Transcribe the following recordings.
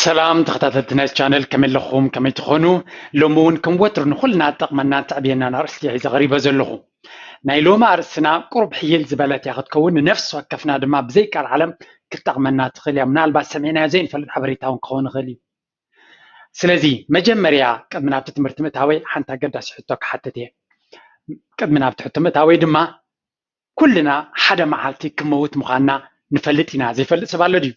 ሰላም ተኸታተልቲ ናይ ቻነል፣ ከመይ ኣለኹም? ከመይ ትኾኑ? ሎሚ እውን ከም ወትሩ ንኹልና ትጠቕመና ተዕብየና ኣርእስቲ ሒዘ ቀሪበ ዘለኹ። ናይ ሎሚ ኣርእስትና ቁሩብ ሕይል ዝበለት እያ ክትከውን፣ ንነፍሲ ወከፍና ድማ ብዘይ ቃል ዓለም ክትጠቕመና ትኽእል እያ። ምናልባት ሰሚዕናዮ ዘይንፈልጥ ሓበሬታ እውን ክኸውን ይኽእል እዩ። ስለዚ መጀመርያ ቅድሚ ናብቲ ትምህርቲ ምእታወይ ሓንቲ ኣገዳሲ ሕቶ ክሓትት እየ። ቅድሚ ናብቲ ሕቶ ምእታወይ ድማ ኩልና ሓደ መዓልቲ ክመውት ምዃንና ንፈልጥ ኢና። ዘይፈልጥ ሰብ ኣሎ ድዩ?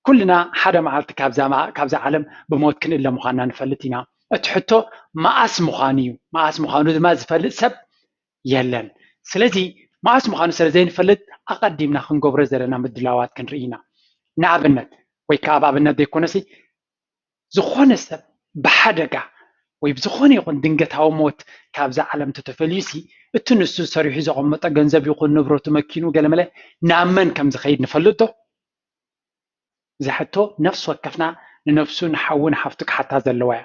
ኩልና ሓደ መዓልቲ ካብዛ ማ- ካብዛ ዓለም ብሞት ክንእለ ምዃንና ንፈልጥ ኢና። እቲ ሕቶ መኣስ ምዃኑ እዩ። መኣስ ምዃኑ ድማ ዝፈልጥ ሰብ የለን። ስለዚ መኣስ ምዃኑ ስለ ዘይንፈልጥ ኣቐዲምና ክንገብሮ ዘለና ምድላዋት ክንርኢ ኢና። ንኣብነት ወይ ከዓ ኣብ ኣብነት ዘይኮነሲ ዝኾነ ሰብ ብሓደጋ ወይ ብዝኾነ ይኹን ድንገታዊ ሞት ካብዛ ዓለም ተተፈልዩሲ እቲ ንሱ ሰሪሑ ዘቐመጠ ገንዘብ ይኹን ንብረቱ መኪኑ ገለመለ ናብ መን ከም ዝኸይድ ንፈልጥ ዶ? እዛ ሕቶ ነፍሲ ወከፍና ንነፍሱ ንሓዉ ንሓፍቱ ክሓታ ዘለዋ እያ።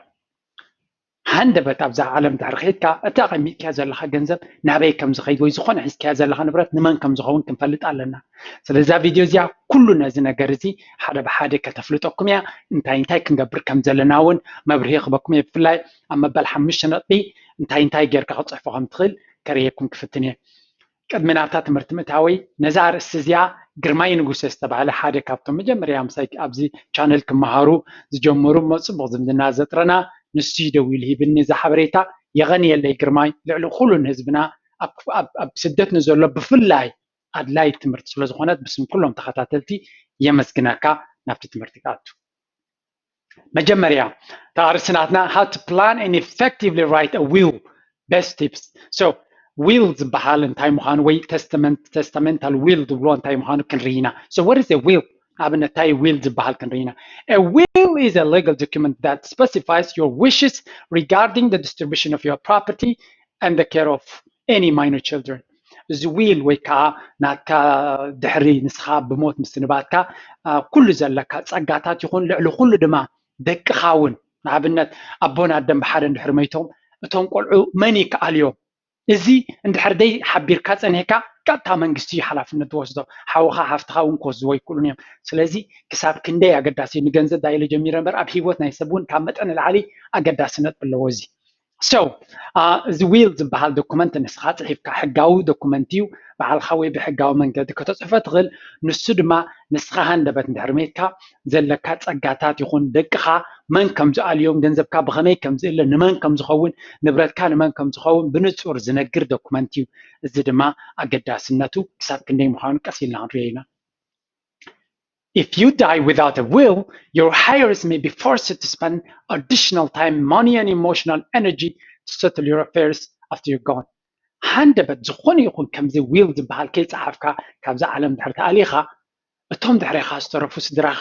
ሃንደበት ኣብዛ ዓለም ድሕሪ ከይድካ እቲ ኣቐሚጥካዮ ዘለኻ ገንዘብ ናበይ ከም ዝኸይድ ወይ ዝኾነ ሒዝካዮ ዘለኻ ንብረት ንመን ከም ዝኸውን ክንፈልጥ ኣለና። ስለዚ እዛ ቪድዮ እዚኣ ኩሉ ነዚ ነገር እዚ ሓደ ብሓደ ከተፍልጠኩም እያ። እንታይ እንታይ ክንገብር ከም ዘለና እውን መብርሂ ክበኩም እየ። ብፍላይ ኣብ መበል ሓሙሽተ ነጥቢ እንታይ እንታይ ጌርካ ክትፅሕፎ ከም ትኽእል ከርእየኩም ክፍትን እየ። ቅድሚ ናብታ ትምህርቲ ምእታወይ ነዛ ኣርእስቲ እዚኣ ግርማይ ንጉሰ ዝተባህለ ሓደ ካብቶም መጀመርያ ምሳይ ኣብዚ ቻነል ክመሃሩ ዝጀመሩ እሞ ፅቡቕ ዝምድና ዘጥረና ንሱ እዩ ደዊሉ ሂብኒ እዛ ሓበሬታ። የቐንየለይ ግርማይ፣ ልዕሊ ኩሉ ንህዝብና ኣብ ኣብ- ኣብ ስደት ንዘሎ ብፍላይ ኣድላይት ትምህርቲ ስለ ዝኾነት ብስም ኩሎም ተኸታተልቲ የመስግነካ። ናብቲ ትምህርቲ ክኣቱ መጀመርያ እታ ኣርእስቲ ናትና how to plan and effectively write a will, best tips. So will ዝበሃል እንታይ ምዃኑ ወይ testament testamental will ዝብሎ እንታይ ምዃኑ ክንርኢ ኢና። So what is a will? ኣብነት እንታይ will ዝበሃል ክንርኢ ኢና። A will is a legal document that specifies your wishes regarding the distribution of your property and the care of any minor children. እዚ ዊል ወይ ከዓ ናትካ ድሕሪ ንስኻ ብሞት ምስንባትካ ኩሉ ዘለካ ፀጋታት ይኹን ልዕሊ ኩሉ ድማ ደቅኻ እውን ንኣብነት ኣቦን ኣደን ብሓደ እንድሕሪ መይቶም እቶም ቆልዑ መን ይከኣል እዮም? እዚ እንድሕር ደይ ሓቢርካ ፀኒሕካ ቀጥታ መንግስቲ እዩ ሓላፍነት ዝወስዶ። ሓውኻ ሓፍትኻ እውን ክወስድዎ ይክእሉን እዮም። ስለዚ ክሳብ ክንደይ ኣገዳሲ እዩ። ንገንዘብ ዳይለ ጀሚረ እምበር ኣብ ሂወት ናይ ሰብ እውን ካብ መጠን ንላዕሊ ኣገዳሲ ነጥቢ ኣለዎ እዚ። So እዚ ዊል ዝበሃል ዶኩመንት ንስኻ ፅሒፍካ ሕጋዊ ዶኩመንት እዩ። ባዕልኻ ወይ ብሕጋዊ መንገዲ ከተፅሕፎ ትኽእል። ንሱ ድማ ንስኻ ሃንደበት እንድሕር መይትካ ዘለካ ፀጋታት ይኹን ደቅኻ መን ከም ዝኣልዮም፣ ገንዘብካ ብኸመይ ከም ዝእለ፣ ንመን ከም ዝኸውን፣ ንብረትካ ንመን ከም ዝኸውን ብንፁር ዝነግር ዶኩመንት እዩ። እዚ ድማ ኣገዳስነቱ ክሳብ ክንደይ ምዃኑ ቀስ ኢልና ክንሪኦ ኢና። If you die without a will, your heirs may be forced to spend additional time, money, and emotional energy to settle your affairs after you're gone. ሃንደበት ዝኾነ ይኹን ከምዚ ዊል ዝበሃል ከይፀሓፍካ ካብዛ ዓለም ድሕሪ ተኣሊኻ እቶም ድሕሬኻ ዝተረፉ ስድራኻ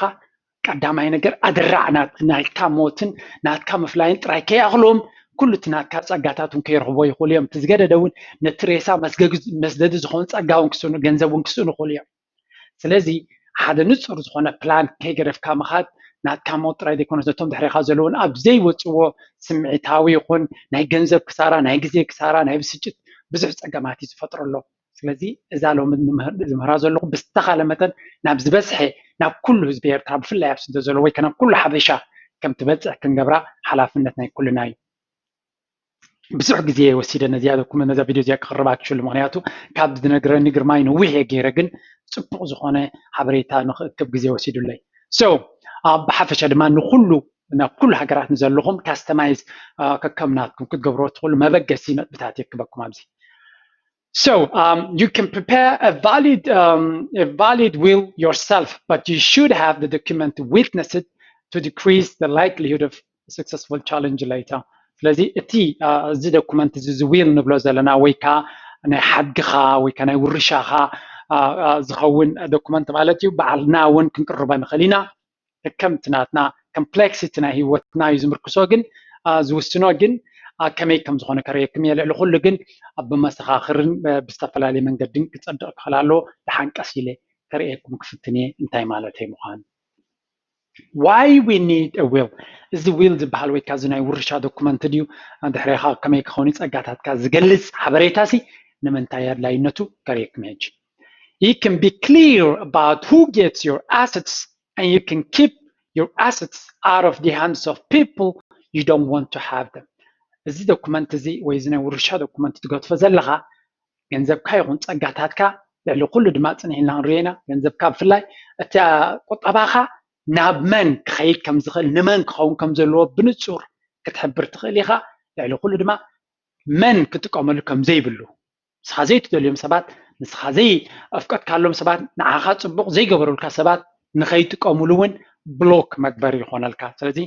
ቀዳማይ ነገር ኣደራዕ ናት- ናትካ ሞትን ናትካ ምፍላይን ጥራይ ከይኣኽሎም ኩሉ እቲ ናትካ ፀጋታት እውን ከይረኽቦ ይኽእሉ እዮም። እቲ ዝገደደ እውን ነቲ ሬሳ መስገግ- መስደዲ ዝኾኑ ፀጋ እውን ክስእኑ ገንዘብ እውን ክስእኑ ይኽእሉ እዮም። ስለዚ ሓደ ንፁር ዝኾነ ፕላን ከይገደፍካ ምኻድ ናትካ ሞት ጥራይ ዘይኮነስ ነቶም ድሕሬኻ ዘለውን ኣብ ዘይወፅዎ ስምዒታዊ ይኹን ናይ ገንዘብ ክሳራ፣ ናይ ግዜ ክሳራ፣ ናይ ብስጭት ብዙሕ ፀገማት እዩ ዝፈጥረሎ። ስለዚ እዛ ሎሚ ዝምህራ ዘለኹ ብዝተኻለ መጠን ናብ ዝበዝሐ ናብ ኩሉ ህዝቢ ኤርትራ ብፍላይ ኣብ ስደት ዘሎ ወይ ከ ናብ ኩሉ ሓበሻ ከም ትበፅሕ ክንገብራ ሓላፍነት ናይ ኩልና እዩ። ብዙሕ ግዜ ወሲደ ነዚኣ ዶኩመንት ነዛ ቪድዮ እዚኣ ክቕርባ ክሽሉ ምክንያቱ ካብ ዝነግረኒ ግርማይ ነዊሕ እየ ገይረ ግን ፅቡቕ ዝኾነ ሓበሬታ ንክእክብ ግዜ ወሲዱለይ። So ብሓፈሻ ድማ ንኩሉ ናብ ኩሉ ሃገራት ንዘለኹም ካስተማይዝ ከከም ናትኩም ክትገብርዎ ትኽእሉ መበገሲ ነጥብታት የክበኩም ኣብዚ። So um, you can prepare a valid um, a valid will yourself, but you should have the document to witness it to decrease the likelihood of successful challenge later. ስለዚ እቲ እዚ ዶኩመንት እዚ ዊል ንብሎ ዘለና ወይ ከዓ ናይ ሓድግኻ ወይ ከዓ ናይ ውርሻኻ ዝኸውን ዶኩመንት ማለት እዩ። በዓልና እውን ክንቅርቦ ንኽእል ኢና። ከምቲ ናትና ኮምፕሌክሲቲ ናይ ህይወትና እዩ ዝምርክሶ፣ ግን ዝውስኖ ግን ከመይ ከም ዝኾነ ከርእየኩም እየ። ልዕሊ ኩሉ ግን ኣብ ብመሰኻኽርን ብዝተፈላለየ መንገድን ክፀድቕ ክኽእል ኣለዎ። ደሓን ቀስ ኢለ ከርእየኩም ክፍትን እየ እንታይ ማለተይ ምዃኑ። Why we need a will? እዚ ዊል ዝበሃል ወይ ከዓ እዚ ናይ ውርሻ ዶኩመንት ድዩ ድሕሬኻ ከመይ ክኸውን ጸጋታትካ ዝገልጽ ሓበሬታ ሲ ንምንታይ ኣድላይነቱ ከርእየኩም ሕጂ። You can be clear about who gets your assets and you can keep your assets out of the hands of people you don't want to have them. እዚ ዶኩመንት እዚ ወይ እዚ ናይ ውርሻ ዶኩመንት ትገድፎ ዘለኻ ገንዘብካ ይኹን ጸጋታትካ ልዕሊ ኩሉ ድማ ጽኒሕና ክንሪኦ ኢና። ገንዘብካ ብፍላይ እቲ ቁጠባኻ ናብ መን ክኸይድ ከም ዝኽእል ንመን ክኸውን ከም ዘለዎ ብንጹር ክትሕብር ትኽእል ኢኻ። ልዕሊ ኩሉ ድማ መን ክጥቀመሉ ከም ዘይብሉ ንስኻ ዘይትደልዮም ሰባት ንስኻ ዘይኣፍቀድካሎም ሰባት ንዓኻ ጽቡቕ ዘይገበሩልካ ሰባት ንኸይጥቀሙሉ እውን ብሎክ መግበሪ ይኾነልካ። ስለዚ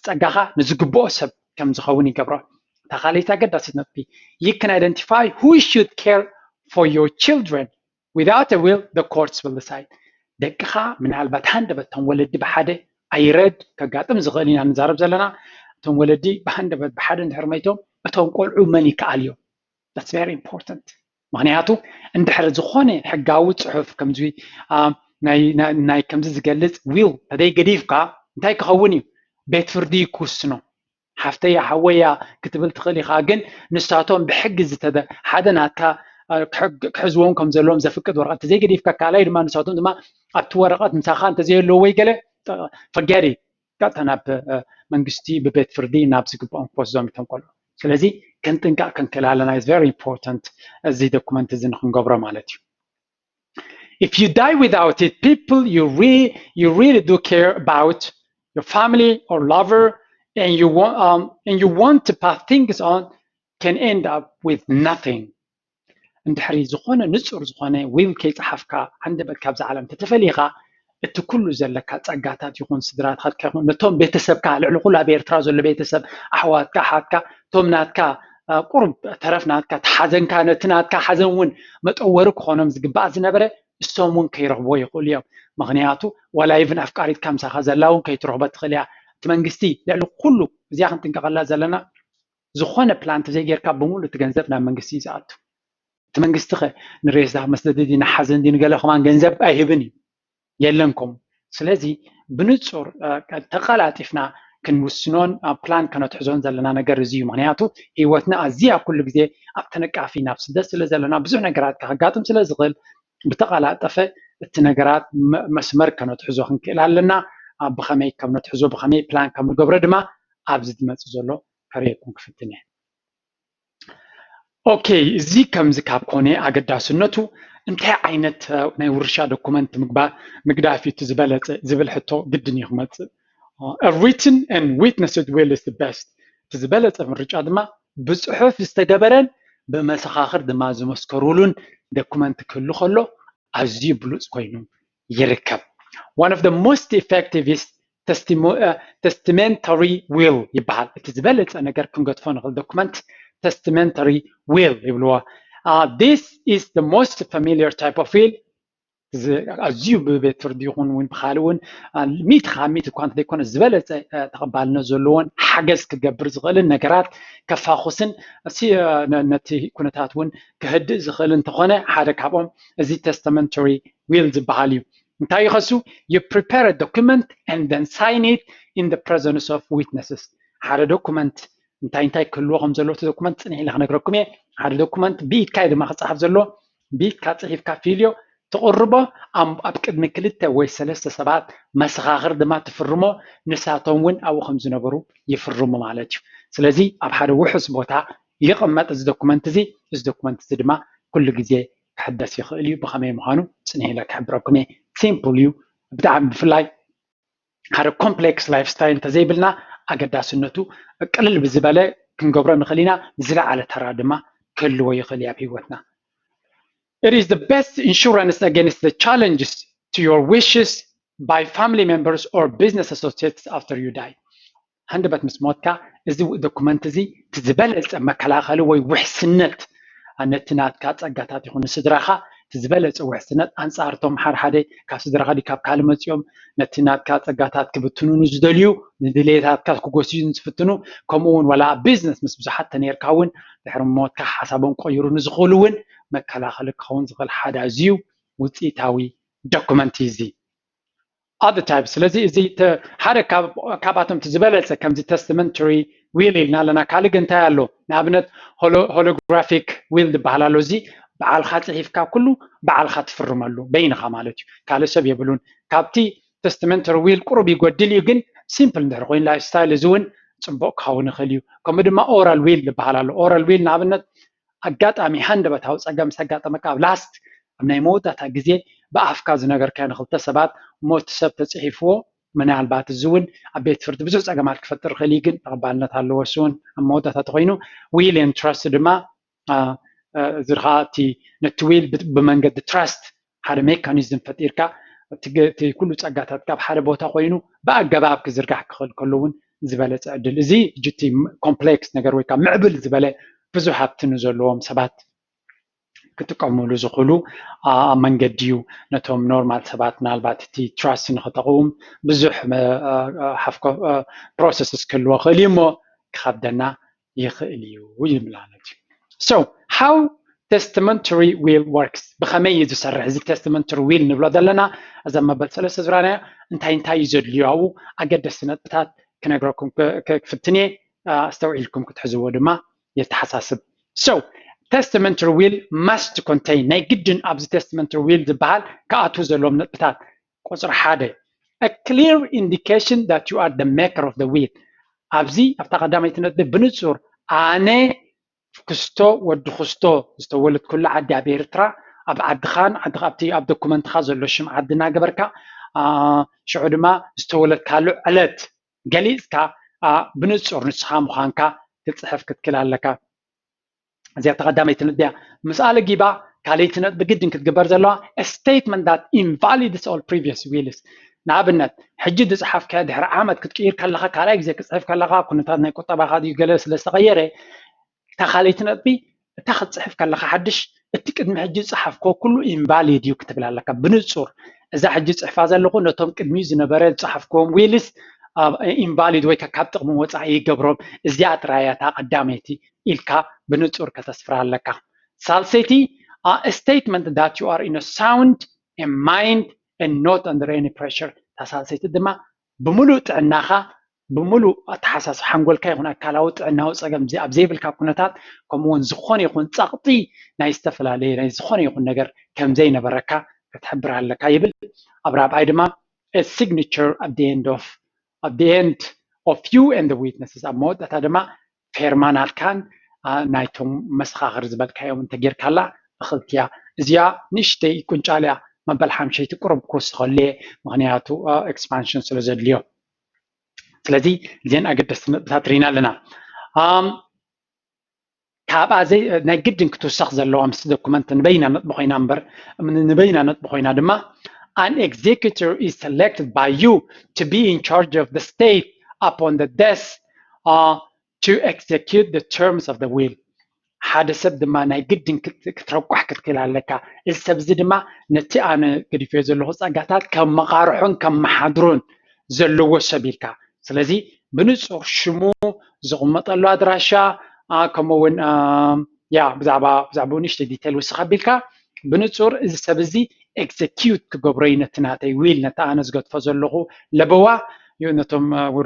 ጸጋኻ ንዝግብኦ ሰብ ከም ዝኸውን ይገብሮ። እታ ካልኣይቲ ኣገዳሲት ነጥቢ you can identify who should care for your children without a will the courts will decide ደቅኻ ምናልባት ሃንደበት እቶም ወለዲ ብሓደ ኣይረድ ከጋጥም ዝኽእል ኢና ንዛረብ ዘለና እቶም ወለዲ ብሃንደበት ብሓደ እንድሕር መይቶም እቶም ቆልዑ መን ይከኣል እዮም that's very important ምክንያቱ እንድሕር ዝኾነ ሕጋዊ ፅሑፍ ከምዚ ናይ ከምዚ ዝገልፅ ዊል ተዘይገዲፍካ እንታይ ክኸውን እዩ ቤት ፍርዲ ክውስኖ ሓፍተያ ሓወያ ክትብል ትኽእል ኢኻ ግን ንሳቶም ብሕጊ ዝተደ ሓደ ናትካ ክሕዝዎም ከም ዘለዎም ዘፍቅድ ወረቐት ተዘይገዲፍካ ካልኣይ ድማ ንሳቶም ድማ ኣብቲ ወረቐት ምሳኻ እንተዘየለዎ ወይ ገለ ፈገሪ ቀጥታ ናብ መንግስቲ ብቤት ፍርዲ ናብ ዝግብኦም ክወስዶም ይተንኮሎ ስለዚ ክንጥንቀቕ ክንክእል ኣለና is very important እዚ ዶኩመንት እዚ ንክንገብሮ ማለት እዩ if you die without it people you, re you really do care about your family or lover and you, want, um, and you want to pass things on can end up with nothing እንድሕሪ ዝኾነ ንፁር ዝኾነ ዊል ከይፀሓፍካ ዓንደበት ካብዛ ዓለም ተተፈሊኻ እቲ ኩሉ ዘለካ ፀጋታት ይኹን ስድራትካ ይኹን ነቶም ቤተሰብካ ልዕሊ ኩሉ ኣብ ኤርትራ ዘሎ ቤተሰብ ኣሕዋትካ ኣሓትካ እቶም ናትካ ቁሩብ ተረፍ ናትካ ተሓዘንካ ነቲ ናትካ ሓዘን እውን መጠወሪ ክኾኖም ዝግባእ ዝነበረ እሶም እውን ከይረኽብዎ ይኽእሉ እዮም ምክንያቱ ዋላ ይብን ኣፍቃሪትካ ምሳኻ ዘላ እውን ከይትረኽቦ ትኽእል እያ እቲ መንግስቲ ልዕሊ ኩሉ እዚኣ ክንጥንቀቐላ ዘለና ዝኾነ ፕላን ተዘይጌርካ ብምሉእ እቲ ገንዘብ ናብ መንግስቲ እዩ ዝኣቱ እቲ መንግስቲ ኸ ንሬሳ መስደዲ ድዩ ንሓዘን ድዩ ንገለ ከማን ገንዘብ ኣይህብን እዩ የለን ከምኡ ስለዚ ብንፁር ተቀላጢፍና ክንውስኖን ፕላን ከነትሕዞን ዘለና ነገር እዚ እዩ ምክንያቱ ህይወትና ኣዝያ ኩሉ ግዜ ኣብ ተነቃፊ ናብ ስደት ስለ ዘለና ብዙሕ ነገራት ከጋጥም ስለ ዝኽእል ብተቀላጠፈ እቲ ነገራት መስመር ከነትሕዞ ክንክእል ኣለና ብኸመይ ከም ነትሕዞ ብኸመይ ፕላን ከም ንገብሮ ድማ ኣብዚ ዝመፅእ ዘሎ ከርእየኩም ክፍትን እየ ኦኬ እዚ ከምዚ ካብ ኮነ ኣገዳስነቱ እንታይ ዓይነት ናይ ውርሻ ዶኩመንት ምግባር ምግዳፍ እዩ ዝበለፀ ዝብል ሕቶ ግድን እዩ ክመፅእ written and witnessed will is the best እቲ ዝበለፀ ምርጫ ድማ ብፅሑፍ ዝተገበረን ብመሰኻኽር ድማ ዝመስከሩሉን ዶኩመንት ክህሉ ከሎ ኣዝዩ ብሉፅ ኮይኑ ይርከብ one of the most effective is testamentary will ይበሃል እቲ ዝበለፀ ነገር ክንገድፎ ንኽእል ዶኩመንት testamentary will ይብልዎ this is the most familiar type of will ኣዝዩ ብቤት ፍርዲ ይኹን እውን ብካልእ እውን ሚእቲ ካብ ሚእቲ እኳ እንተዘይኮነ ዝበለፀ ተቐባልነት ዘለዎን ሓገዝ ክገብር ዝኽእልን ነገራት ከፋኹስን ነቲ ኩነታት እውን ክህድእ ዝኽእል እንተኾነ ሓደ ካብኦም እዚ testamentary will ዝበሃል እዩ እንታይ ይኸሱ you prepare a document and then sign it in the presence of witnesses ሓደ ዶኩመንት እንታይ እንታይ ክህልዎ ከም ዘለዎ እቲ ዶኩመንት ፅንሕ ኢለ ክነግረኩም እየ ሓደ ዶኩመንት ብኢድካ እዩ ድማ ክፀሓፍ ዘለዎ ብኢድካ ፅሒፍካ ፊልዮ ትቕርቦ ኣብ ቅድሚ ክልተ ወይ ሰለስተ ሰባት መሰኻኽር ድማ ትፍርሞ ንሳቶም እውን ኣብኡ ከም ዝነበሩ ይፍርሙ ማለት እዩ ስለዚ ኣብ ሓደ ውሑስ ቦታ ይቕመጥ እዚ ዶኩመንት እዚ እዚ ዶኩመንት እዚ ድማ ኩሉ ግዜ ክሕደስ ይኽእል እዩ ብኸመይ ምዃኑ ፅንሕ ኢለ ክሕብረኩም እየ ሲምፕል እዩ ብጣዕሚ ብፍላይ ሓደ ኮምፕሌክስ ላይፍ ስታይል እንተዘይብልና ኣገዳስነቱ ቅልል ብዝበለ ክንገብሮ ንኽእል ኢና ዝለዓለ ተራ ድማ ክህልዎ ይኽእል እዩ ኣብ ህይወትና It is the best insurance against the challenges to your wishes by family members or business associates after you die. ሃንደበት ምስ ሞትካ እዚ ዶኩመንት እዚ ዝበለፀ መከላኸሊ ወይ ውሕስነት ነቲ ናትካ ፀጋታት ይኹን ንስድራኻ እቲ ዝበለፀ ውሕስነት ኣንፃር እቶም ሓደ ሓደ ካብ ስድራኻ ድዩ ካብ ካልእ መፂኦም ነቲ ናትካ ፀጋታት ክብትኑ ንዝደልዩ ንድሌታትካ ክጎስዩ ንዝፍትኑ ከምኡ እውን ዋላ ኣብ ቢዝነስ ምስ ብዙሓት ተነርካ እውን ድሕሪ ሞትካ ሓሳቦም ክቐይሩ ንዝኽእሉ እውን መከላኸሊ ክኸውን ዝኽእል ሓደ ኣዝዩ ውፅኢታዊ ዶኩመንት እዩ እዚ other type ስለዚ እዚ ሓደ ካብኣቶም እቲ ዝበለፀ ከምዚ testamentary will ኢልና ኣለና ካልእ ግን እንታይ ኣሎ ንኣብነት holographic will ዝበሃል ኣሎ እዚ በዓልካ ፅሒፍካ ኩሉ በዓልካ ትፍርመሉ በይንኻ ማለት እዩ ካልእ ሰብ የብሉን ካብቲ testamentary will ቁሩብ ይጎድል እዩ፣ ግን simple እንድሕር ኮይኑ lifestyle እዚ እውን ፅቡቅ ክኸውን ይኽእል እዩ። ከምኡ ድማ oral will ዝበሃል ኣሎ። Oral will ንኣብነት ኣጋጣሚ ሃንደበታዊ ፀገም ምስ ኣጋጠመካ ኣብ last ኣብ ናይ መወዳእታ ግዜ ብኣፍካ ዝነገርካዮ ንክልተ ሰባት እሞ እቲ ሰብ ተፅሒፍዎ ምናልባት እዚ እውን ኣብ ቤት ፍርዲ ብዙሕ ፀገማት ክፈጥር ይኽእል እዩ፣ ግን ተቐባልነት ኣለዎ። እሱ እውን ኣብ መወዳእታ ተኮይኑ will and trust ድማ እዚ ከዓ እቲ ነቲ will ብመንገዲ trust ሓደ mechanism ፈጢርካ እቲ ኩሉ ፀጋታት ካብ ሓደ ቦታ ኮይኑ ብኣገባብ ክዝርጋሕ ክኽእል ከሎ እውን ዝበለፀ ዕድል እዚ ሕጂ እቲ complex ነገር ወይ ከዓ ምዕብል ዝበለ ብዙሕ ሃብቲ ንዘለዎም ሰባት ክጥቀምሉ ዝኽእሉ ኣብ መንገዲ እዩ። ነቶም normal ሰባት ምናልባት እቲ trust ንክተቕውም ብዙሕ processes ክህልዎ ክእል እዩ እሞ ክኸብደና ይኽእል እዩ ይብል ማለት እዩ። So how testamentary will works፣ ብኸመይ እዩ ዝሰርሕ እዚ testamentary will ንብሎ ዘለና? እዛ መበል ሰለስተ ዙራና እንታይ እንታይ እዩ ዘድልዮ ኣብኡ ኣገደስቲ ነጥብታት ክነግረኩም ክፍትን እየ። ኣስተውዒልኩም ክትሕዝዎ ድማ የተሓሳስብ። So testamentary will must contain፣ ናይ ግድን ኣብዚ testamentary will ዝበሃል ክኣትዉ ዘለዎም ነጥብታት ቁፅሪ ሓደ a clear indication that you are the maker of the will። ኣብዚ ኣብታ ቀዳመይቲ ነጥቢ ብንፁር ኣነ ክስቶ ወዲ ክስቶ ዝተወለድኩላ ዓዲ ኣብ ኤርትራ ኣብ ዓድኻን ዓድኻ ኣብቲ ኣብ ዶኩመንትኻ ዘሎ ሽም ዓዲ እናገበርካ ሽዑ ድማ ዝተወለድካሉ ዕለት ገሊፅካ ብንፁር ንስኻ ምዃንካ ክትፅሕፍ ክትክል ኣለካ። እዚኣ ተቐዳመይቲ ነጥቢ እያ። ምስኣ ለጊባ ካልኣይቲ ነጥቢ ግድን ክትግበር ዘለዋ statement that invalidates all previous wills። ንኣብነት ሕጂ ዝፅሓፍካዮ ድሕሪ ዓመት ክትቅይር ከለኻ ካልኣይ ግዜ ክፅሕፍ ከለኻ ኩነታት ናይ ቁጠባኻ ድዩ ገለ ስለ ዝተቐየረ እታ ካልኣይቲ ነጥቢ እታ ክትፅሕፍ ከለኻ ሓድሽ እቲ ቅድሚ ሕጂ ዝፀሓፍኮ ኩሉ invalid እዩ ክትብል ኣለካ ብንፁር። እዛ ሕጂ ፅሕፋ ዘለኹ ነቶም ቅድሚ ዝነበረ ዝፀሓፍኮዎም wills invalid ወይ ካብ ጥቕሚ ወፃኢ ይገብሮም። እዚኣ ጥራይ እያ እታ ቀዳመይቲ ኢልካ ብንፁር ከተስፍራ ኣለካ። ሳልሰይቲ statement that you are in a sound mind and not under any pressure። እታ ሳልሰይቲ ድማ ብምሉእ ጥዕናኻ ብምሉእ ኣተሓሳስብ ሓንጎልካ ይኹን ኣካላዊ ጥዕናዊ ፀገም ኣብ ዘይብልካ ኩነታት ከምኡውን ዝኾነ ይኹን ፀቕጢ ናይ ዝተፈላለየ ናይ ዝኾነ ይኹን ነገር ከም ዘይነበረካ ክትሕብር ኣለካ ይብል። ኣብ ራብዓይ ድማ signature at the end of at the end of you and the witnesses ኣብ መወዳእታ ድማ ፌርማ ናትካን ናይቶም መሰኻኽር ዝበልካዮም እንተጌርካላ እኽልቲ እያ። እዚኣ ንእሽተይ ቁንጫል እያ። መበል ሓምሸይቲ ቁሩብ ክውስኸሉ እየ፣ ምኽንያቱ expansion ስለ ዘድልዮ። ስለዚ እዚአን ኣገደስቲ ነጥብታት ርኢና ኣለና። ካብኣ ናይ ግድን ክትውሰኽ ዘለዋ ምስ ዶኩመንት ንበይና ነጥቢ ኮይና እምበር ንበይና ነጥቢ ኮይና ድማ an executor is selected by you to be in charge of the state upon the death uh, to execute the terms of the will ሓደ ሰብ ድማ ናይ ግድን ክትረቋሕ ክትክእል ኣለካ። እዚ ሰብ እዚ ድማ ነቲ ኣነ ገዲፈዮ ዘለኹ ፀጋታት ከም መቓርሑን ከም መሓድሩን ዘለዎ ሰብ ኢልካ ስለዚ ብንፁር ሽሙ ዝቕመጠሉ ኣድራሻ ከምኡ እውን ያ ብዛዕባ ብዛዕባ ንእሽተይ ዲቴል ውስኽ ኣቢልካ ብንፁር እዚ ሰብ እዚ execute ክገብሮ እዩ ነቲ ናተይ will ነቲ ኣነ ዝገድፎ ዘለኹ ለበዋ ነቶም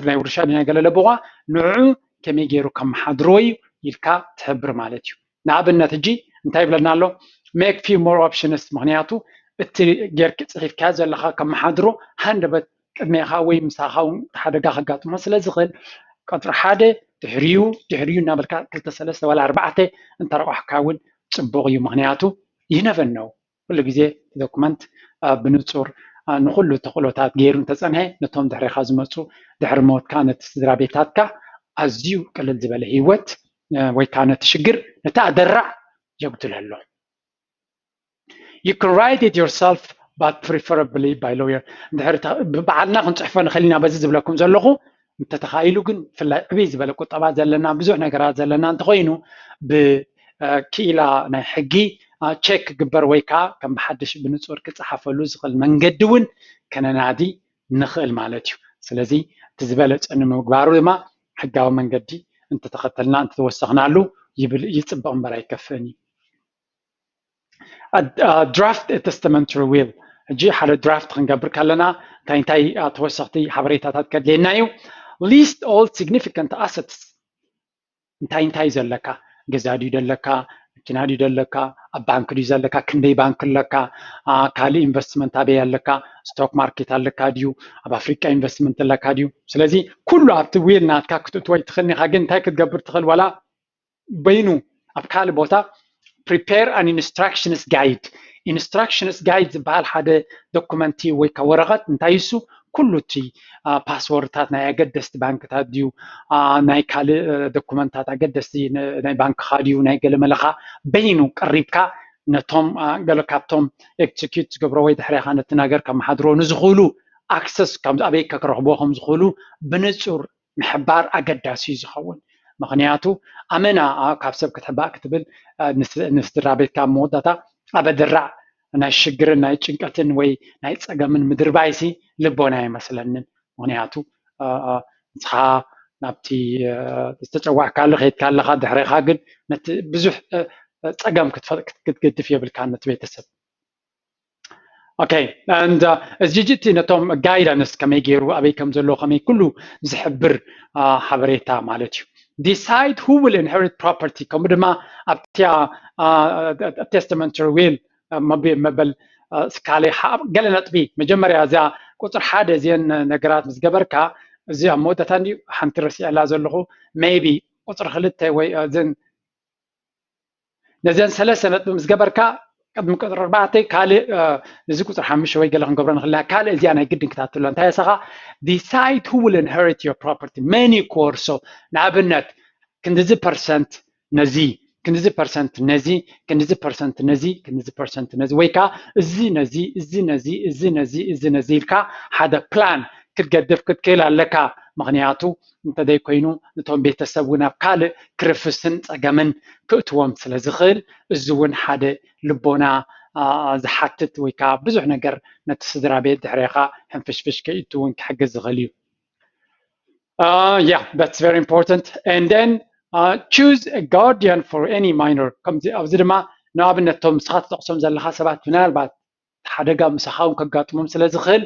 ናይ ውርሻ ናይ ገለ ለበዋ ንዑ ከመይ ገይሩ ከመሓድርዎ እዩ ኢልካ ትሕብር ማለት እዩ። ንኣብነት ሕጂ እንታይ ይብለና ኣሎ? make few more options ምኽንያቱ እቲ ጌርክ ፅሒፍካ ዘለኻ ከመሓድሮ ሃንደበት ቅድሜኻ ወይ ምሳኻ እውን ሓደጋ ከጋጥሞ ስለ ዝኽእል ቀፅሪ ሓደ ድሕሪዩ ድሕሪዩ እናበልካ ክልተ ሰለስተ ዋላ ኣርባዕተ እንተረቋሕካ እውን ፅቡቕ እዩ። ምኽንያቱ you never know ኩሉ ግዜ ዶኩመንት ብንፁር ንኩሉ ተኽእሎታት ገይሩ እንተፀንሐ ነቶም ድሕሪኻ ዝመፁ ድሕሪ ሞትካ ነቲ ስድራ ቤታትካ ኣዝዩ ቅልል ዝበለ ህይወት ወይ ከዓ ነቲ ሽግር ነቲ ኣደራዕ የጉድለሉ። You can write it yourself but preferably by lawyer። እንድሕር ብባዕልና ክንፅሕፎ ንኽእል ኢና። በዚ ዝብለኩም ዘለኹ እንተተኻኢሉ ግን ብፍላይ ዕብይ ዝበለ ቁጠባ ዘለና ብዙሕ ነገራት ዘለና እንተኾይኑ ብክኢላ ናይ ሕጊ ቸክ ክግበር ወይ ከዓ ከም ብሓድሽ ብንፁር ክፀሓፈሉ ዝኽእል መንገዲ እውን ከነናዲ ንኽእል ማለት እዩ። ስለዚ እቲ ዝበለፀ ንምግባሩ ድማ ሕጋዊ መንገዲ እንተተኸተልና እንተተወሰኽናሉ ይብል ይፅብቕ እምበር ኣይከፍእን እዩ። draft testamentary will ሕጂ ሓደ draft ክንገብር ከለና እንታይ እንታይ ተወሰኽቲ ሓበሬታታት ከድልየና እዩ። List all significant assets እንታይ እንታይ ዘለካ ገዛ ድዩ ዘለካ መኪና ድዩ ዘለካ፣ ኣብ ባንክ ድዩ ዘለካ፣ ክንደይ ባንክ ኣለካ፣ ካልእ ኢንቨስትመንት ኣበይ ኣለካ፣ ስቶክ ማርኬት ኣለካ ድዩ፣ ኣብ ኣፍሪቃ ኢንቨስትመንት ኣለካ ድዩ። ስለዚ ኩሉ ኣብቲ ዊል ናትካ ክትእትዎ ኣይትኽእልን ኢኻ። ግን እንታይ ክትገብር ትኽእል? ዋላ በይኑ ኣብ ካልእ ቦታ prepare an instructions guide, instructions guide ዝበሃል ሓደ ዶኩመንቲ ወይ ከዓ ወረቐት እንታይ እሱ ኩሉ እቲ ፓስወርድታት ናይ ኣገደስቲ ባንክታት ድዩ፣ ናይ ካልእ ዶኩመንታት ኣገደስቲ ናይ ባንክኻ ድዩ፣ ናይ ገለመለኻ በይኑ ቀሪብካ ነቶም ገለ ካብቶም ኤክስኪዩት ዝገብሮ ወይ ድሕሬኻ ነቲ ነገር ከመሓድሮ ንዝኽእሉ ኣክሰስ ኣበይ ክረኽቦ ከም ዝኽእሉ ብንጹር ምሕባር ኣገዳሲ እዩ ዝኸውን። ምኽንያቱ ኣመና ካብ ሰብ ክትሕባእ ክትብል ንስድራ ቤትካ ኣብ መወዳእታ ኣብ ኣደራዕ ናይ ሽግርን ናይ ጭንቀትን ወይ ናይ ጸገምን ምድርባይሲ ልቦና ኣይመስለንን። ምኽንያቱ ንስኻ ናብቲ ዝተጸዋዕካሉ ከይድካ ኣለኻ፣ ድሕሬኻ ግን ነቲ ብዙሕ ጸገም ክትገድፍ የብልካ ነቲ ቤተሰብ። Okay, and እዚ ሕጂ እቲ ነቶም ጋይዳንስ ከመይ ገይሩ ኣበይ ከም ዘሎ ከመይ ኩሉ ዝሕብር ሓበሬታ ማለት እዩ። Decide who will inherit property ከምኡ ድማ ኣብቲ testamentary will መበል ስካለ ገለ ነጥቢ መጀመርያ እዚኣ ቁፅሪ ሓደ እዚአን ነገራት ምስ ገበርካ እዚ ኣብ መወዳእታ እንዲዩ ሓንቲ ረሲዐላ ዘለኹ maybe ቁፅሪ ክልተ ወይ እዘን ነዚአን ሰለስተ ነጥቢ ምስ ገበርካ ቅድሚ ቁፅሪ ኣርባዕተ ካልእ እዚ ቁፅሪ ሓሙሽተ ወይ ገለ ክንገብሮ ንኽእል ኢና ካልእ እዚኣ ናይ ግድን ክታትሎ እንታይ የሰኻ decide who will inherit your property መን ይኮርሶ ንኣብነት ክንድዚ ፐርሰንት ነዚ ክንድዚ ፐርሰንት ነዚ ክንድዚ ፐርሰንት ነዚ ክንድዚ ፐርሰንት ነዚ ወይ ከዓ እዚ ነዚ እዚ ነዚ እዚ ነዚ እዚ ነዚ ኢልካ ሓደ ፕላን ክትገድፍ ክትክእል ኣለካ ምክንያቱ እንተዘይኮይኑ እቶም ቤተሰብ እውን ኣብ ካልእ ክርፍስን ፀገምን ክእትዎም ስለ ዝኽእል እዚ እውን ሓደ ልቦና ዝሓትት ወይ ከዓ ብዙሕ ነገር ነቲ ስድራ ቤት ድሕሬኻ ሕንፍሽፍሽ ከይእቱ እውን ክሕግዝ ዝኽእል እዩ። Uh, yeah, that's very important. And then uh, choose a guardian for any minor. ከምዚ ኣብዚ ድማ ንኣብነት ቶም ንስኻ ትጠቕሶም ዘለኻ ሰባት ምናልባት ሓደጋ ምሳኻ እውን ከጋጥሞም ስለ ዝኽእል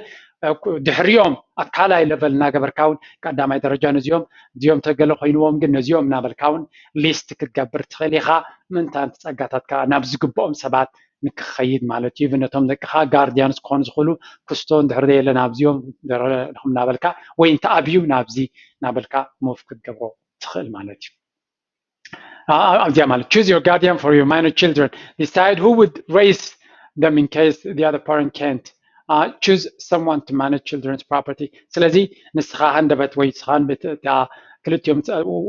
ድሕሪኦም ኣብ ካልኣይ ለቨል እናገበርካ እውን ቀዳማይ ደረጃ ነዚኦም እዚኦም ተገለ ኮይንዎም ግን ነዚኦም እናበልካ እውን ሊስት ክትገብር ትኽእል ኢኻ ምእንታንቲ ፀጋታትካ ናብ ዝግብኦም ሰባት ንክኸይድ ማለት እዩ ነቶም ደቅኻ ጋርዲያንስ ክኾኑ ዝኽእሉ ክስቶ እንድሕር ዘየለ ናብዚኦም ድኹም እናበልካ ወይ እንተ ኣብዩ ናብዚ እናበልካ ሙቭ ክትገብሮ ትኽእል ማለት እዩ ኣብዚኣ ማለት choose your guardian for your minor children decide who would raise them in case the other parent can't uh, choose someone to manage children's property ስለዚ ንስኻ ሃንደበት ወይ ንስኻ ክልቲኦም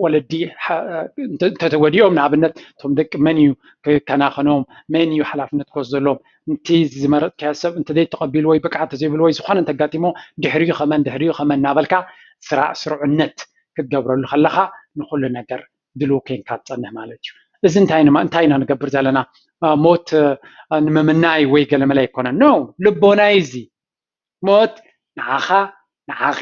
ወለዲ እንተተወዲኦም ንኣብነት እቶም ደቂ መን እዩ ክከናኸኖም መን እዩ ሓላፍነት ክወስደሎም እቲ ዝመረጥካዮ ሰብ እንተዘይተቐቢሉ ወይ ብቅዓት ተዘይብሉ ወይ ዝኾነ እንተጋጢሞ ድሕሪኡ ከመን ድሕሪኡ ከመን እናበልካ ስራዕ ስሩዕነት ክትገብረሉ ከለኻ ንኩሉ ነገር ድልው ኮይንካ ትፀንሕ ማለት እዩ እዚ እንታይ እንታይ ኢና ንገብር ዘለና ሞት ንምምናይ ወይ ገለመለ ኣይኮነን ኖ ልቦና እዚ ሞት ንዓኻ ንዓኺ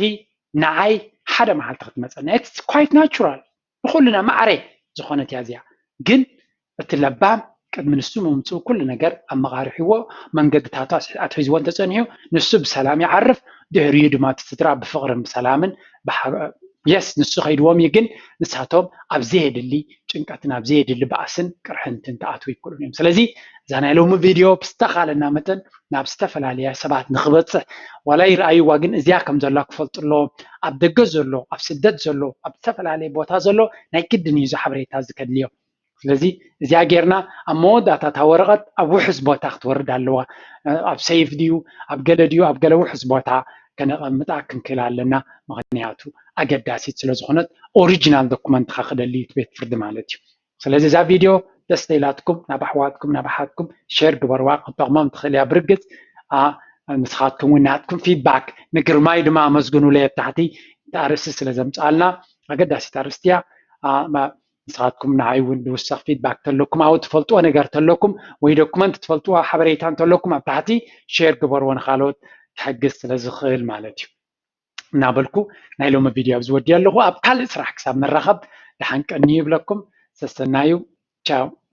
ንዓይ ሓደ መዓልቲ ክትመፀና it's quite natural ንኩልና ማዕረ ዝኾነት እያ እዚኣ ግን እቲ ለባም ቅድሚ ንሱ ምምፅኡ ኩሉ ነገር ኣመቓርሕዎ መንገድታቱ ኣትሒዝዎ እንተፀኒሑ ንሱ ብሰላም ይዓርፍ ድሕሪኡ ድማ እቲ ስድራ ብፍቕርን ብሰላምን የስ ንሱ ከይድዎም እዩ ግን ንሳቶም ኣብ ዘየድሊ ጭንቀትን ኣብ ዘየድሊ ባእስን ቅርሕንትን ክኣትዉ ይክእሉን እዮም ስለዚ እዛ ናይ ሎሚ ቪድዮ ብዝተኻለና መጠን ናብ ዝተፈላለያ ሰባት ንክበፅሕ ዋላ ይረኣይዋ ግን እዚኣ ከም ዘላ ክፈልጡ ኣለዎም ኣብ ደገ ዘሎ ኣብ ስደት ዘሎ ኣብ ዝተፈላለየ ቦታ ዘሎ ናይ ግድን እዩ እዚ ሓበሬታ እዚ ከድልዮ ስለዚ እዚኣ ጌርና ኣብ መወዳእታ እታ ወረቐት ኣብ ውሕስ ቦታ ክትወርድ ኣለዋ ኣብ ሰይፍ ድዩ ኣብ ገለ ድዩ ኣብ ገለ ውሕስ ቦታ ከነቐምጣ ክንክእል ኣለና ምክንያቱ ኣገዳሲት ስለ ዝኾነት ኦሪጂናል ዶኩመንትኻ ክደሊ እዩ ቤት ፍርዲ ማለት እዩ ስለዚ እዛ ቪድዮ ደስ ኢላትኩም ናብ ኣሕዋትኩም ናብ ኣሓትኩም ሸር ግበርዋ ክትጠቕሞም ትኽእል እያ ብርግፅ ንስኻትኩም እውን ናትኩም ፊድባክ ንግርማይ ድማ ኣመስግኑለይ ኣብ ታሕቲ ኣርእስቲ ስለ ዘምፅኣልና ኣገዳሲት ኣርእስቲ እያ ንስኻትኩም ንዓይ እውን ዝውሰኽ ፊድባክ ተለኩም ኣብ ትፈልጥዎ ነገር ተለኩም ወይ ዶኩመንት ትፈልጥዎ ሓበሬታ እንተለኩም ኣብ ታሕቲ ሼር ግበርዎ ንካልኦት ክሕግዝ ስለ ዝኽእል ማለት እዩ እናበልኩ ናይ ሎሚ ቪድዮ ኣብዚ ወዲእ ኣለኹ ኣብ ካልእ ስራሕ ክሳብ ንራኸብ ደሓን ቀኒ ይብለኩም ሰሰናዩ ቻው